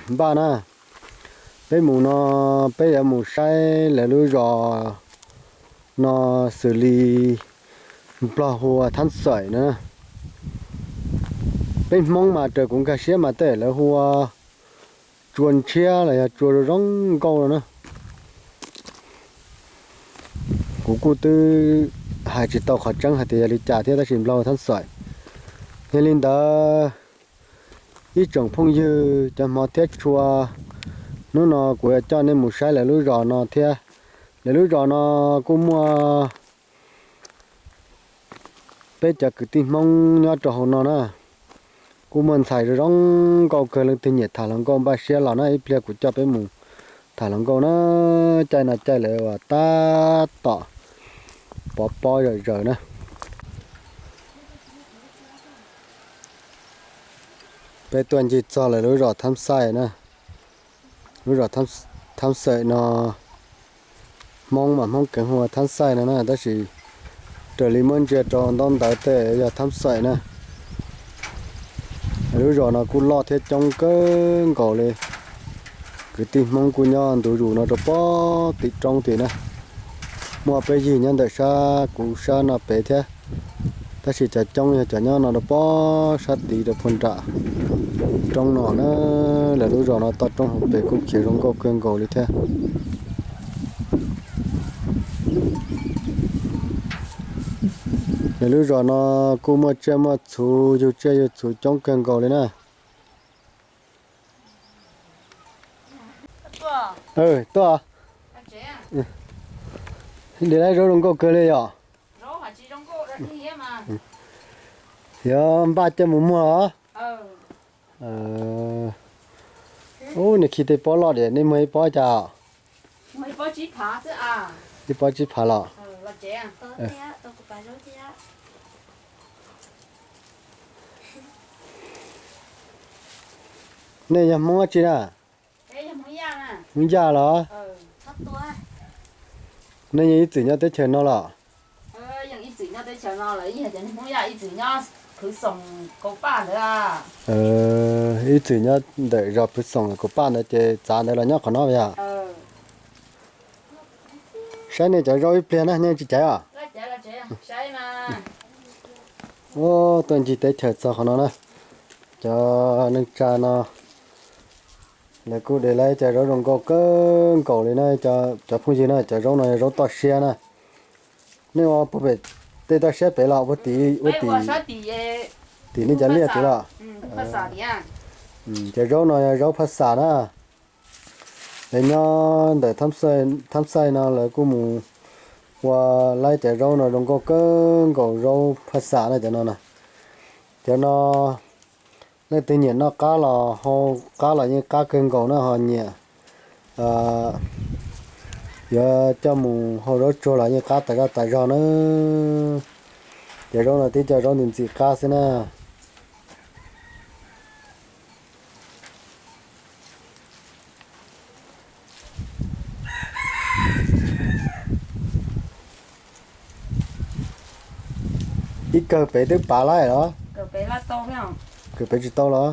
Npaj na, peb mus no, peb yuav mus saib lawv lub zos no xws li Nplog hu ua Thab Xawm na. Peb Hmoob mas raws kuv nkag siab mas tej lawv hu ua tsua ntshiab los yog tsua zoo zoo nkauj no na. Kuv kuj twb hais tsis tau qhov tseeb hais tias yog li cas thiab tab sis Nplog hu Thab Xawm. Yog li ntawd, ib tsoom phooj ywg cov hmov thiab tshua, hnub no kuv yuav coj nej mus saib lawv lub zos no thiab. Lawv lub zos no kuj muaj peb cov kwv tij Hmoob nyob rau hauv no na. Kuj muaj ntxhais zoo zoo nkauj kawg, leej twg nyiam tham hluas nkauj npaj siab los na, ib pliag kuv coj peb mus tham hluas nkauj na. Caij no caij lawv uas tab tom pov pob zom zaws na. Peb tuaj ncig txog lawv lub zos Thab Xaim na. Lub zos Thab Xaim no, Hmoob mas Hmoob keev hu ua Thab Xaim no na, tab sis raws li muab ntsia rau ntaub ntawv tej yog Thab Xaim na. Lub zos no kuj loj thiab coob kawg nkaus li. Kwv tij Hmoob kuj nyob ntu zus no rau pob tim roob tim na. Muaj peb yig nyob ntawm sab kuv sab no pem thiab, tab sis cov coob yog cov nyob no rau pob sab tid rau puag nram roob no na. Lawv lub zos no toj roob hauv pes kuj khiav zoo nkauj kawg nkaus li thiab. Lawv lub zos no kuj muaj tsiaj muaj txhu, yug tsiaj yug txhu coob kawg nkaus li na. Tuaj, de lawv zaub zoo nkauj kawg li yom. Yog npaj coj mus muag os. Ub, nws khi tej pob loj diam, nej muag ib pob cas? Ib pob tsib phav los. Nej yog Hmoob dab tsi na? Hmoob Yaj los? Nej yeej ib txwm nyob teb chaws no los? Ib txwm nyob Phwv Xoom Kaus Paj ntawd. Ib txwm nyob ntawm zos Phwv Xoom Kaus Paj ntawd ces txav ntawd los nyob qhov no yog? Saib nej cov zaub ib pliag na, nej tsis caiv os. Tuaj ncig teb chaws txog qhov no na, cov neej tsa no lawv kuj de lawv cov zaub zoo nkauj kawg nkaus li na. Cov phooj ywg na, cov zaub no yog zaub toj siab na. Nej ua puag pem tej toj siab pem los ua tim, ua tim, tim nej cov liaj tid los? Cov zaub no yog zaub phaj xam na. Lawv nyob ntawm Thab Xaim no lawv kuj mus ua lawv cov zaub no zoo nkauj kawg nkaus, zaub phaj xam na cov no na. Cov no leej twg nyiam noj qab los hau qab los yeej qab kawg nkaus na, ho nyiam yuav coj mus hau zaub tsuag los yeej qab tas zaj tas zog na. Cov zaub no tib co zaub ntxim ntxim qab xwb na. Ib kawg pem twb pav lawm los? Kawg pem tsis tau los?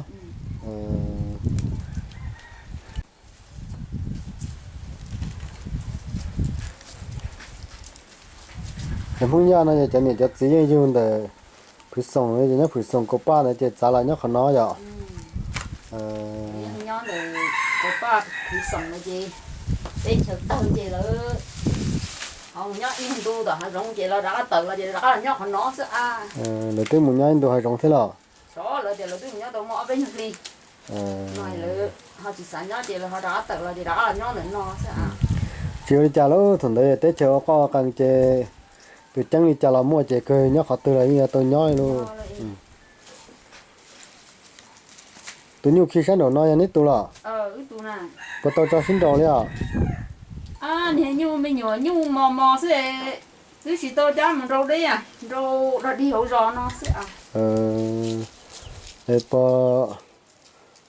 Cov Hmoob Yaj no yog cov niam cov txiv yeej yug ntawm Phwv Xoom, nyob Phwv Xoom Kaus Paj ntawd ces txav los nyob qhov no yom? Nyob ntawm Kaus Paj Phwv Xoom no ces teb chaws tawg ces lawv ho mus nyob ib ntu tom hav zoov ces lawv rov qab tawm los ces rov qab los nyob qhov no xwb. Lawv twb mus nyob ib ntu hav zoov thiab los? Xyov, lawv tias lawv twb mus nyob tau muaj ob peb nyuag hli no, lawv ho tsis xav nyob ces lawv ho rov qab tawm los ces rov qab los nyob ntawm no xwb. Tsis ua li cas lauj, thaum ntawd teb chaws ua qoj ua qees ces tus ceeb li cas los muaj ces kawg nyob qhov twg los yeej yuav tau nyob li lauj. Tus nyuj khi sab nraum no yog neb tus los? Puas tau tso sib nraus li os? Niag nyuj me nyuam nyuj mos mos xwb, twb tsis tau cab mus nrau deb, nrau dog dig hauv zos no xwb.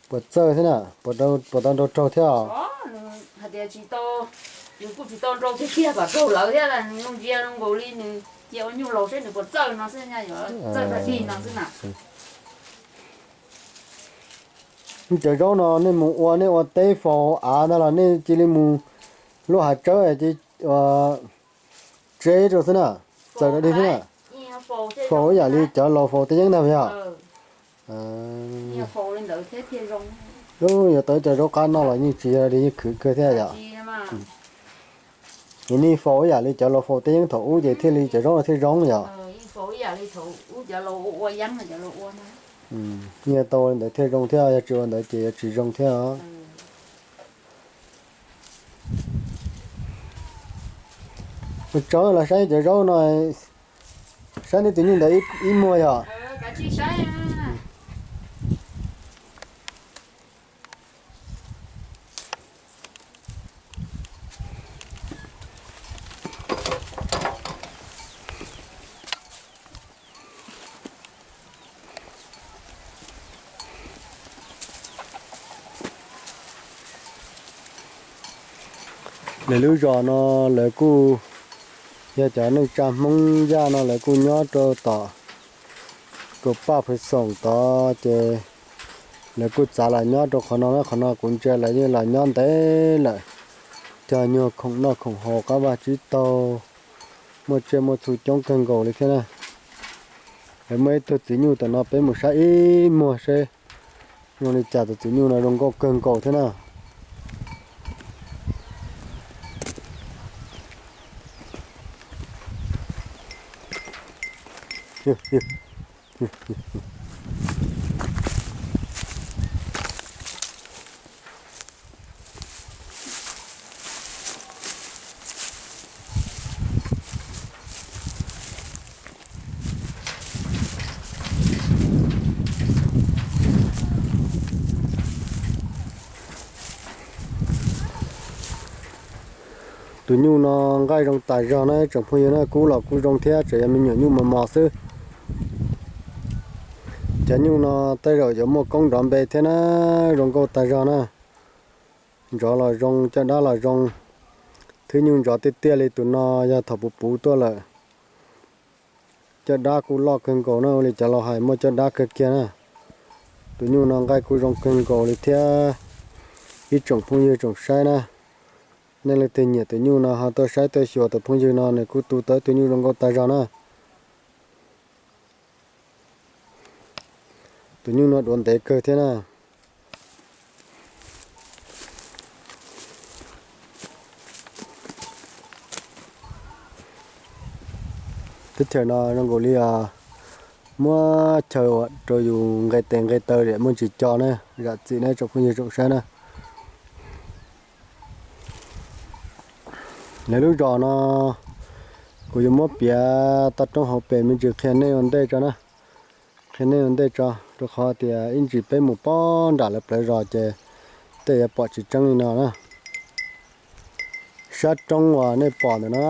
Puas txawj thiab na, puas tau nrau raug thiab os? Nws hais tias tsis tau, nws kuj tsis tau nrau tiag tiag kom raug lawv thiab, nws zoo ntsia zoo nkaus li nws cia ua nyuj laus seb nws puas txawj no xwb, yuav txawj dog dig no xwb na. Cov zaub no nej mus ua, nej ua teb faus av ntag los nej cia li mus luaj hav tsawb ces tseb rau xwb na, txaws rau dig xwb na. Faus ib yam li cov laus faus teb yeeb ntag yog. Yuav tau cov zaub qab no los yeej tsis yog li, yeej khwv kawg thiab yom. Ces nej faus ib yam li cov laus faus teb yeeb thaum ub ces thiaj li cov zaub no thiaj zoo yom. Yeej tau li ntawd thiaj zoo thiab, yog tsis ua ntawd ces yuav tsis zoo thiab. Ua tsaug los saib cov zaub no, saib nej tus nyuj ntawd ib muag yom. Lawv lub zos no lawv kuj yog cov neej tsa Hmoob Yaj no lawv kuj nyob rau tom Kaum Paj Phav Xoom tod ces lawv kuj txav los nyob rau qhov no na. Qhov no kuv ntsia lawv yeej los nyob ntev lawm, cog nyuag khoom noj khoom haus qab vaj tsib taug, muaj tsiaj muaj txhu coob kawg nkaus li thiab na. Lawv muaj ib tug txiv nyuj tom no, peb mus saib ib muag seb zoo li cas. Tus txiv nyuj no zoo nkauj kawg nkaus thiab na. Tus nyuj no nqaij zoo tas zog na tsoom phooj ywg na, kub los kuj zoo thiab, tseem yog me nyuam nyuj mos mos xwb. Cov nyuj no tej zaum yuav muaj koob nrov npe thiab na, zoo nkauj tas zog na. Ntsov los zoo, caj dab los zoo. Thwb nyuj ntsov tiag tiag li tus no yog thaum puv puv tuaj lawm. Caj dab kuj loj kawg nkaus na, ua li cov laus hais muaj caj dab kawg kiag na. Tus nyuj no nqaij kuj zoo kawg nkaus li thiab. Ib tsoom phooj ywg tsoom saib na, nej leej twg nyiam tus nyuj no ho tuaj saib tuaj xyuas tus phooj ywg no, nws kuj tu tau tus nyuj zoo nkauj tas zog na. Tus nyuj no duav ntev kawg thiab na. Teb chaws no zoo nkaus li muab chaw rau yus nqe tes nqe taw, muaj ntsis co na, zam txim na tsoom phooj ywg tsoom saib na. Lawv lub zos no kuv yuav muab piav toj roob hauv pes me ntsis qhia nej ua ntej tso na. Qhia nej ua ntej tso, rau qhov tias ib ntsis peb mus pob nram lawv plawv zos ces tej yuav pom tsis tseeb li no na. Sab roob uas nej pom ntawm no,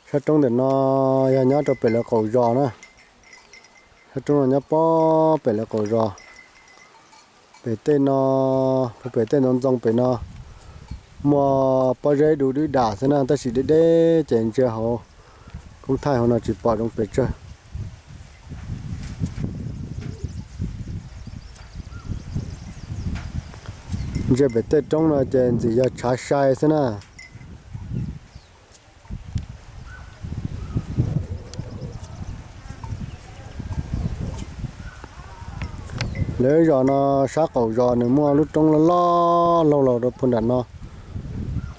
sab roob ntawm no yog nyob rau pem lawv qaum zos na. Sab roob no nyob pob pem lawv qaum zos. Pem tej no, pem tej ntoo ntxoo pem no muaj pob zeb du dwb dam xwb na, tab sis deb deb ces ntsia hauv koob thaij hauv no tsis pom zoo pes tsawg. Ntsia pem tej roob no ces ntxim yog tshav sai xwb na. Lawv zos no sab qaum zos nws muaj lub roob loj loj laug los rau puag nram no,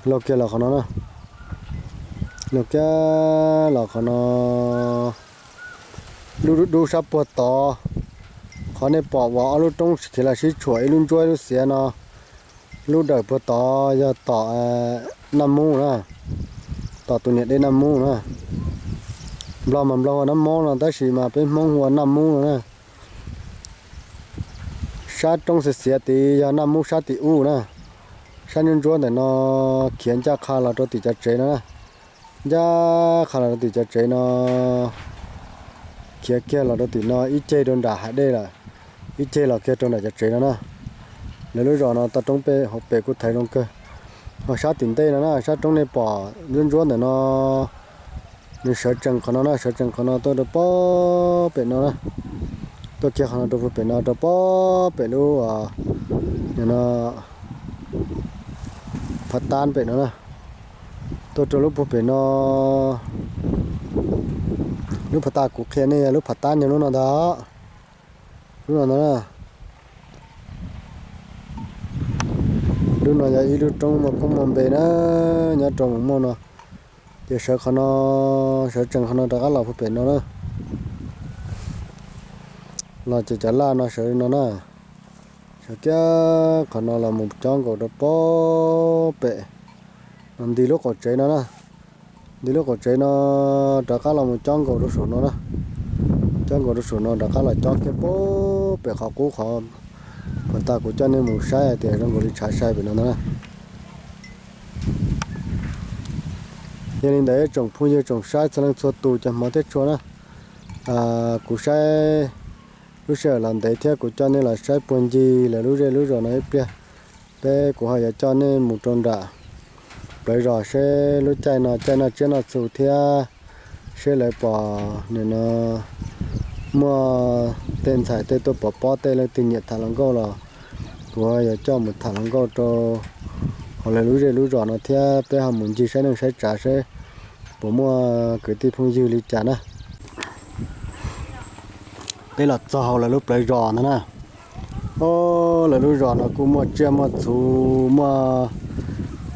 laug kiag los qhov no na, laug kiag los qhov no, lub dub dub sab puag tod. Qhov nej pom uas ob lub roob khiav los sib tshuam ib lub ntsuab ib lub xiav no, lub dawm puag tod yog tom Naj Mub na, tom tus niam dej Naj Mub na. Nplog mas Nplog hu ua Naj Mub no tab sis mas peb Hmoob hu ua Naj Mub no na. Sab roob xiav xiav tid yog Naj Mub sab tim ub na. Sab ntsuab ntsuab ntawm no khiav ncaj qha los rau tim cov tsev no na. Ncaj qha los rau tim cov tsev no, khiav kiag los rau tim no ib ceg rau nram hav dej lawm, ib ceg los kiag rau nram cov tsev no na. Lawv lub zos no toj roob pem hauv pes kuj thaiv zoo kawg. Ho sab tim ntej no na, sab roob nej pom ntsuab ntsuab ntawm no, nws sawv tsees qhov no na, sawv tsees qhov no tuaj rau pob pem no na. Tuaj kiag qhov no rau puag pem no rau pob pem lub, no, phav tab pem no na. Tuaj rau lub puag pem no, lub phav tab kuv qhia nej yog lub phav tab yog lub no ntag. Lub no ntag na. Lub no yog ib lub roob muaj koob muaj npe na, nyob rau Moos Moj no. Ces sawv qhov no, sawv tsees qhov no rov qab los puag pem no na. Los ces cov laj no sawv no na. Sawv kiag qhov no los mus cob nkaus rau pob pem no, nti lub qaum tsev no na. Nti lub qaum tsev no rov qab los mus cob nkaus rau saum no na. Cob nkaus rau saum no rov qab los cob kiag pob pem qhov qub qhov phav tab kuv coj nej mus saib hais tias zoo nkaus li tshav sai pem no ntag na. Yog li ntawd tsoom phooj ywg tsoom saib txhua leej txhua tus cov hmov thiab tshua na, kuv saib lub sij hawm los ntev thiab kuv coj nej los saib puag ncig lawv lub zej lub zos no ib pliag. Peb kuv ho yuav coj nej mus rau nram plawv zos seb lub caij no caij noj tsiab noj txhu thiab seb lawv pom nim no muaj tej ntxhais tej tuaj pov pob tej leej twg nyiam tham hluas nkauj los kuv ho yuav coj mus tham hluas nkauj rau hauv lawv lub zej lub zos no thiab peb ho mus ncig saib neej saib tsav seb puas muaj kwv tij phooj ywg li cas na. Peb los txog hauv lawv lub plawv zos no na. Lawv lub zos no kuj muaj tsiaj muaj txhu, muaj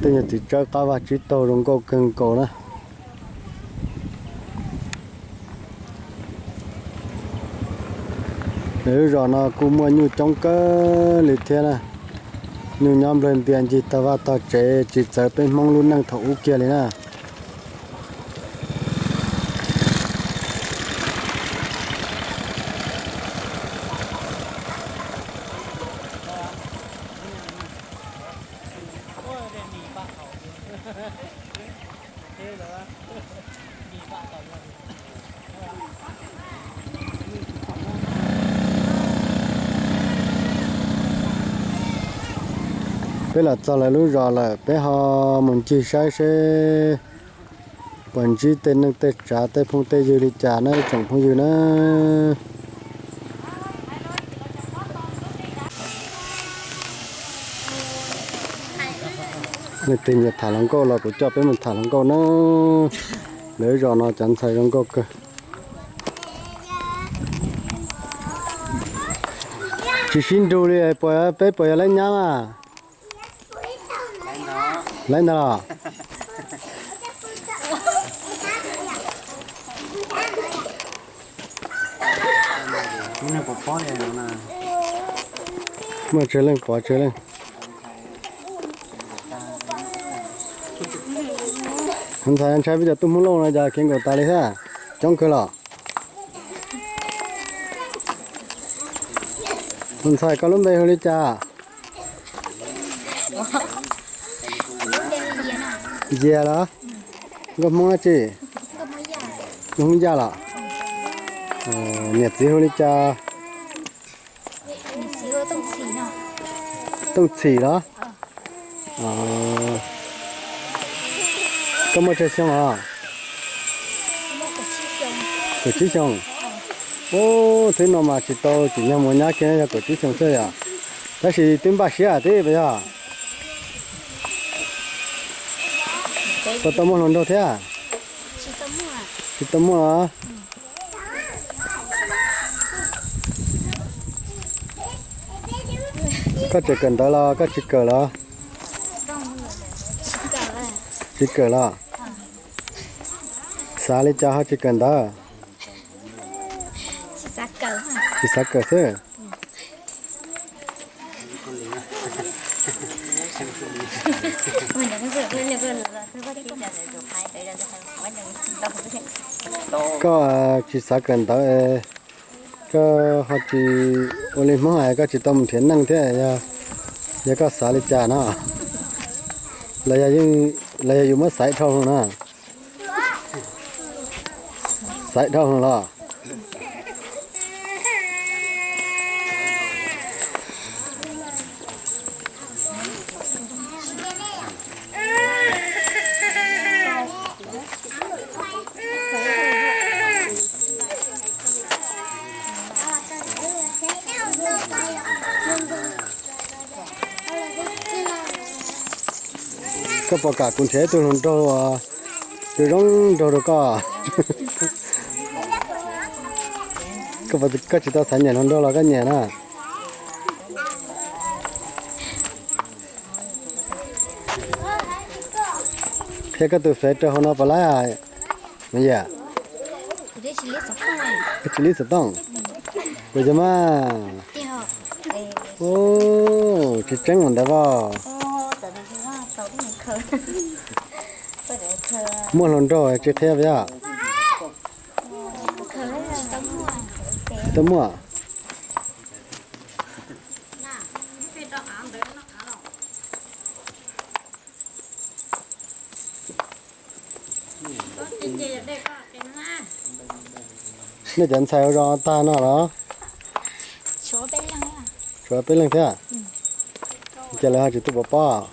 tej nyuag txiv tsawb qab vag tsib taug zoo nkauj kawg nkaus na. Lawv lub zos no kuj muaj nyuj coob kawg li thiab na. Nyuj nyob nplawg ntias ncig tog vaj tog tsev tsis txawv peb Hmoob lub neej thaum ub kiag li na. Peb los txog lawv lub zos lawm, peb ho mus ncig saib seb puas ntsib tej neej tej tsav tej phooj tej ywg li cas na ib tsoom phooj ywg na. Leej twg nyiam tham hluas nkauj los kuv coj peb mus tham hluas nkauj na. Lawv zos no cov ntxhais zoo nkauj kawg. Tsis sib nrug li, peb puas yog leej nyab mas? Lawv ntag los. Muaj tsawg leej pov tsawg leej. Ntxhais ntshai peb cov tub Hmoob Lauj no cas khiav nkaum tas li thiab, coob kawg los. Tus ntxhais koj lub npe hu li cas? Yias los? Nkauj Hmoob dab tsi? Nkauj Hmoob Yaj los? Niam txiv hu li cas? Tooj Txhim los? Koj muaj tsawg xyoo os? Kaum tsib xyoo. Ub, thwb no mas tsis tau tsim nyog mus nyab kiag, yog kaum tsib xyoo xwb yom. Tab sis twb npaj siab tib pas yog. Puas tau muaj hluas nraug thiab? Tsis tau muaj. Koj tseem kawm ntawv los koj tsis kawm los? Tsis kawm los. Xav li cas ho tsis kawm ntawv? Tsis xav kawm xwb. Koj tsis xav kawm ntawv, koj ho tsis ua li Hmoob hais, koj tsis tau mus nrhiav neej thiab, yog koj xav li cas no? Los yog yus muab xaiv dhau no na? Xaiv dhau los? Koj puas kam kuv nrhiav ib tug hluas nraug, tus zoo nraug rau koj? Koj tsis tau xav nyiam hluas nraug los koj nyiam na? Qhia koj tus fev rau hauv no puas laib, me yam? Tsis li xov tooj, puas yog mas? Tsis tseeb ua ntawd as. Muaj hluas nraug tsis qhia puas yog? Tsis tau muaj. Nej cov ntxhais ua zoo tag no los? Tshuav peb leeg thiab. Ces lawv ho tsis tuaj pov pob?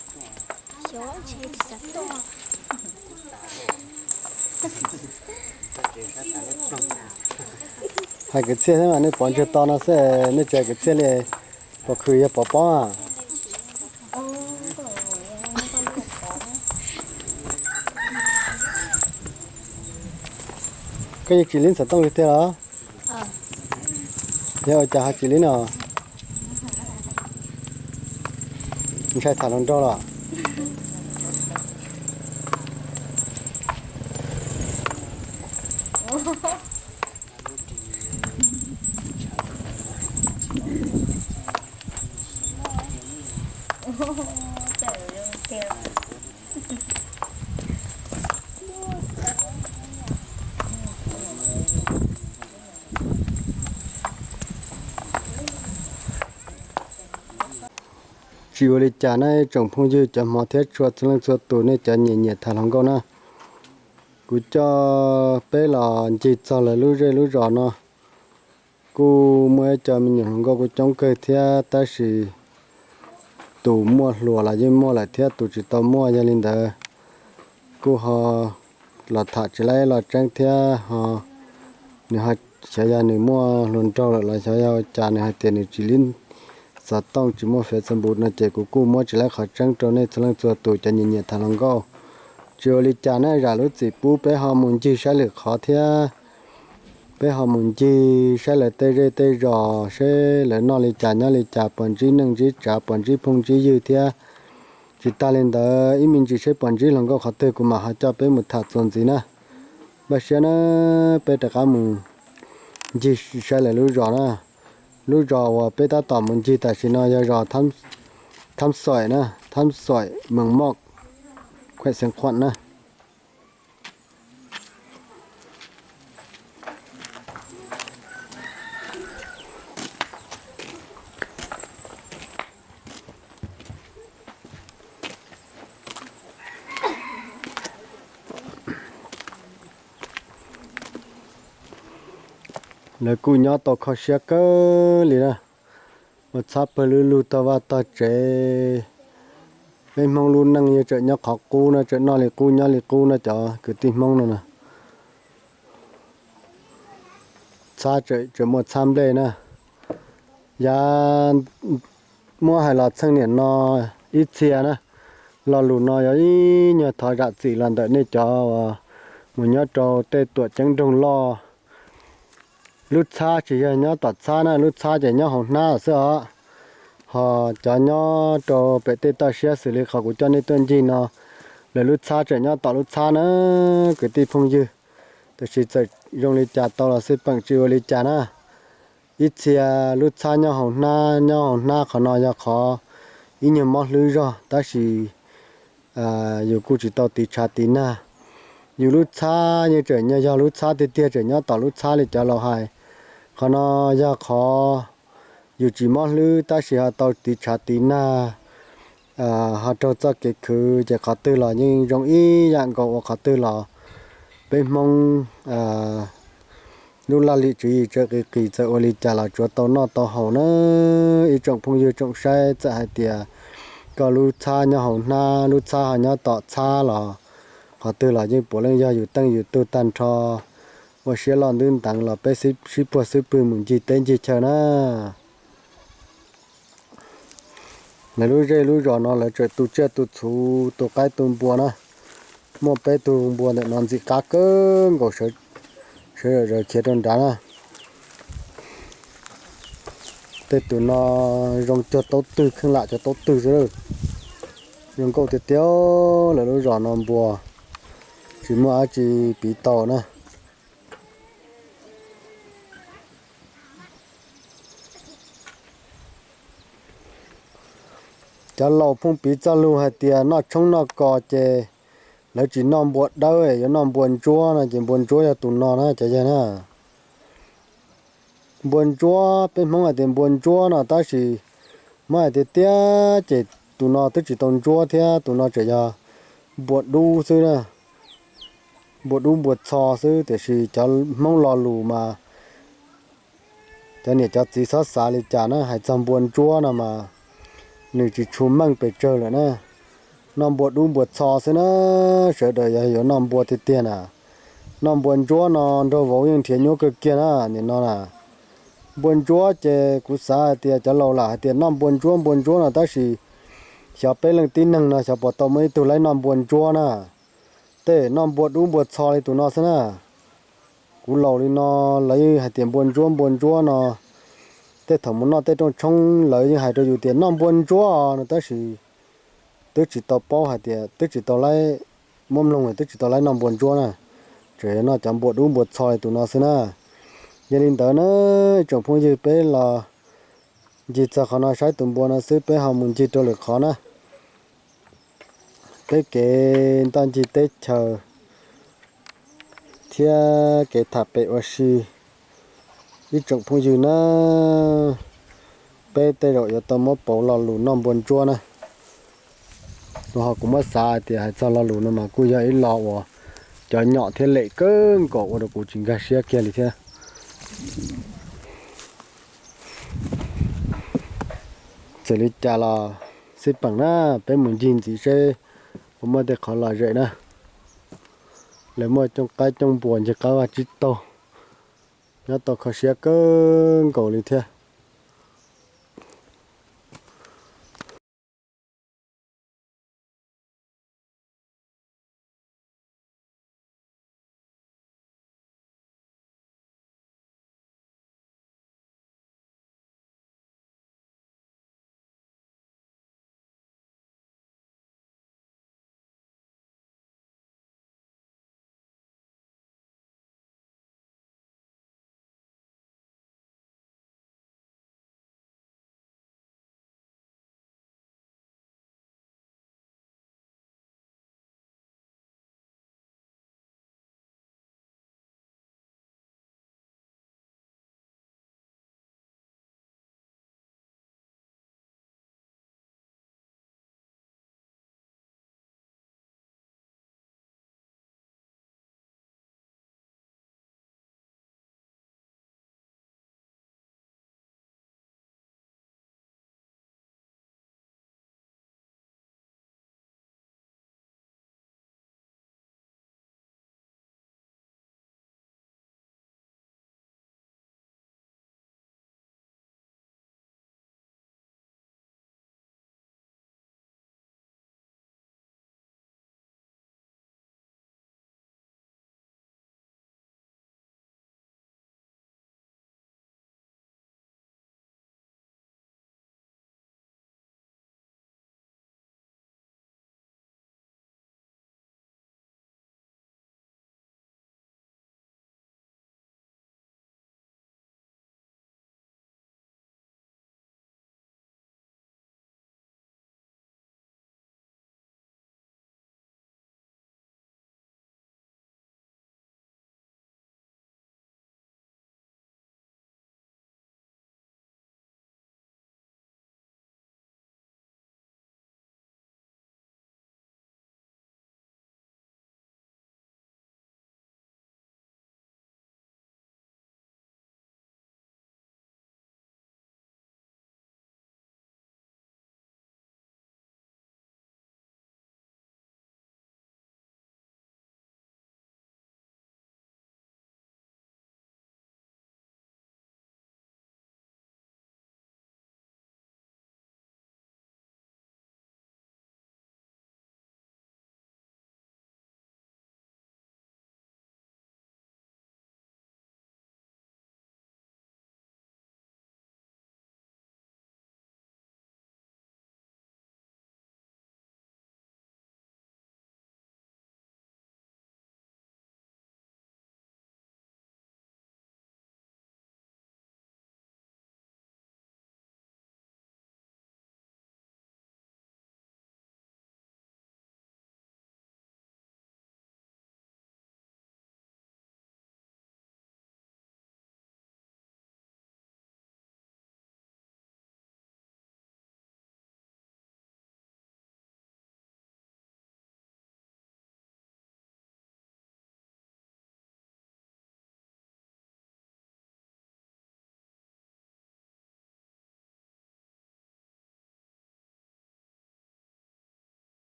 Hais kwv txhiaj thiab mas nej pov ntsej to no xwb, nej tsis hais kwv txhiaj li, pov khw yog pov pob. Koj yeej tsis li xov tooj li tiag los? Yog ua cas ho tsis li no? Ntshai tham hluas nraug los? Tsis ua li cas na ib tsoom phooj ywg cov hmov thiab tshua txhua leej txhua tus, nej cov nyiam nyiam tham hluas nkauj na. Kuv coj peb los ncig txog lawv lub zej lub zos no, kuj muaj ib co me nyuam hluas nkauj kuj coob kawg thiab, tab sis tus muaj hluas los yeej muaj lawm thiab, tus tsis tau muaj, yog li ntawd kuj ho los tham tsis laib los tseeb thiab ho. Nws ho xyov yog nws muaj hluas nraug lawm los xyov yog ua cas nws hais tias nws tsis li xov tooj tsis muaj Facebook no ces kuv kuj muab tsis laib qhov tseeb rau nej txhua leej txhua tus cov nyiam nyiam tham hluas nkauj. Tsis ua li cas na, zam lub txim pub peb ho mus ncig saib lwm qhov thiab. Peb ho mus ncig saib lawv tej zej tej zos seb lawv noj li cas nyob li cas, puas ntsib neej ntsib tsav, puas ntsib phooj ntsib ywg thiab. Tsis tas li ntawd ib me ntsis seb puas ntsib hluas nkauj qhov twg kuv mam ho coj peb mus tham txuas ntxiv na. Npaj siab na, peb rov qab mus ncig saib lawv lub zos na. Lub zos uas peb tab tom mus ncig tam sim no yog zos Thab Xoim na, Thab Xoim Mees Moj, khuem Xeev Khuam na. Lawv kuj nyob tau kho siab kawg li na, ua txhab pawg lug lug tog vaj tog tsev. Peb Hmoob lub neej yeej tseem nyob qhov qub no, tseem noj li qub nyob li qub no cov kwv tij Hmoob no na. Txhab tseem muaj txhab nplej na. Yav muab hais los txheej niam no ib txhia na, lo lus no yog ib nyuag thov zam txim los ntawm nej cov uas mus nyob rau tej tuam ceeb nroog loj. Lub txhab tsis yog nyob tom txhab na, lub txhab ces nyob hauv hnab xwb os. Ho cov nyob rau pem tej toj siab xws li qhov kuv coj nej tuaj ncig no, lawv lub txhab tseem nyob tom lub txhab na, kwv tij phooj ywg. Tab sis txawm zoo li cas tau los xij peem tsis ua li cas na. Ib txhia lub txhab nyob hauv hnab, nyob hauv hnab qhov no yog qhov ib nyuag mob hlwb zog, tab sis yus kuj tsis tau tiv tshav tiv nag. Yus lub txhab yeej tseem nyob, yog lub txhab tiag tiag tseem nyob tom lub txhab li cov laus hais. Qhov no yog qhov yus tsis mob hlwb tab sis ho tau tiv tshav tiv nag, ho raug txoj kev khwv ces qhov twg los yeej zoo ib yam nkaus ua qhov twg los. Peb Hmoob lub laj lim tswv yim tseem qis qis, txawm ua li cas los tsuav tau noj tau haus na. Ib tsoom phooj ywg tsoom saib, txawm hais tias koj lub txhab nyob hauv hnab, lub txhab ho nyob tom txhab los qhov twg los yeej puav leej yog yus teej yus tug tag nrho. Ua siab loj ntev nteev los peb sib puag xub pwg mus ncig teb ncig chaw na. Lawv lub zej lub zos no lawv tseem tu tsiaj tu txhuv tu qaib tu npua na. Muaj peb tug npua ntawm no ntxim qab kawg nkaus, sawv zom zaws khiav rau nrad na. Tej tus no zoo cuag taub twg, kheej lam cuag taub twg xwb. Zoo nkauj tiag tiag, lawv lub zos no npua tsis muaj dab tsi piv tau na. Cov laus phooj piv txoj lus hais tias noj tshoob noj kos ces lawv tsis noj npua dawb, yuav noj npua ntsuab no ces npua ntsuab yog tus no na cov yawg na. Npua ntsuab, peb Hmoob hais tias npua ntsuab no tab sis muab hais tiag tiag ces tus no twb tsis tau ntsuab thiab, tus no tseem yog npua dub xwb na, npua dub npua txho xwb. Tiam sis cov Hmoob lo lus mas cov niam cov txiv txhob xav li cas na, hais txog npua ntsuab no mas nws tsis tshua meej pes tsawg lawm na. Noj npua dub npua txho xwb na, sawv daws yog yuav noj npua tiag tiag na, noj npua ntsuab no nraug vauv yeej nrhiav nyuaj kawg kiag na nim no na. Npua ntsuab ces kuv xav hais tias cov laus lam hais tias noj npua ntsuab npua ntsuab no tab sis xyov peb leej tib neeg no xyov puas tau muaj ib tug laib noj npua ntsuab na. Tej noj npua dub npua txho li tus no xwb na. Kuv laus li no lawv yeej hais tias npua ntsuab npua ntsuab no. Tej thaum mus noj tej rooj tshoob lawv yeej hais rau yus tias noj npua ntsuab no tab sis twb tsis tau paub hais tias twb tsis tau laib, muab mloog twb tsis tau laib noj npua ntsuab na. Tseem noj cov npua dub npua txho li tus no xwb na. Yog li ntawd na, ib tsoom phooj ywg, peb los ncig txog qhov no saib tus npua no xwb, peb ho mus ncig rau lwm qhov na. Peb kev ntoj ncig teb chaws thiab kev tham pem ua si, ib tsoom phooj ywg na, peb tej zaum yuav tau muab pauv lo lus noj npua ntsuab na. Rau qhov kuv muab xav hais tias hais txog lo lus no mas kuj yog ib lo uas cov nyom thiab lem kawg nkaus ua rau kuv tsis nkag siab kiag li thiab. Txawm li cas los xij peem na, peb mus ncig ntxiv seb puas muaj tej qhov lom zem na. Lawv muaj cooj qaib cooj npua ncig qab vaj tsib taug, nyob tau kho siab kawg nkaus li thiab.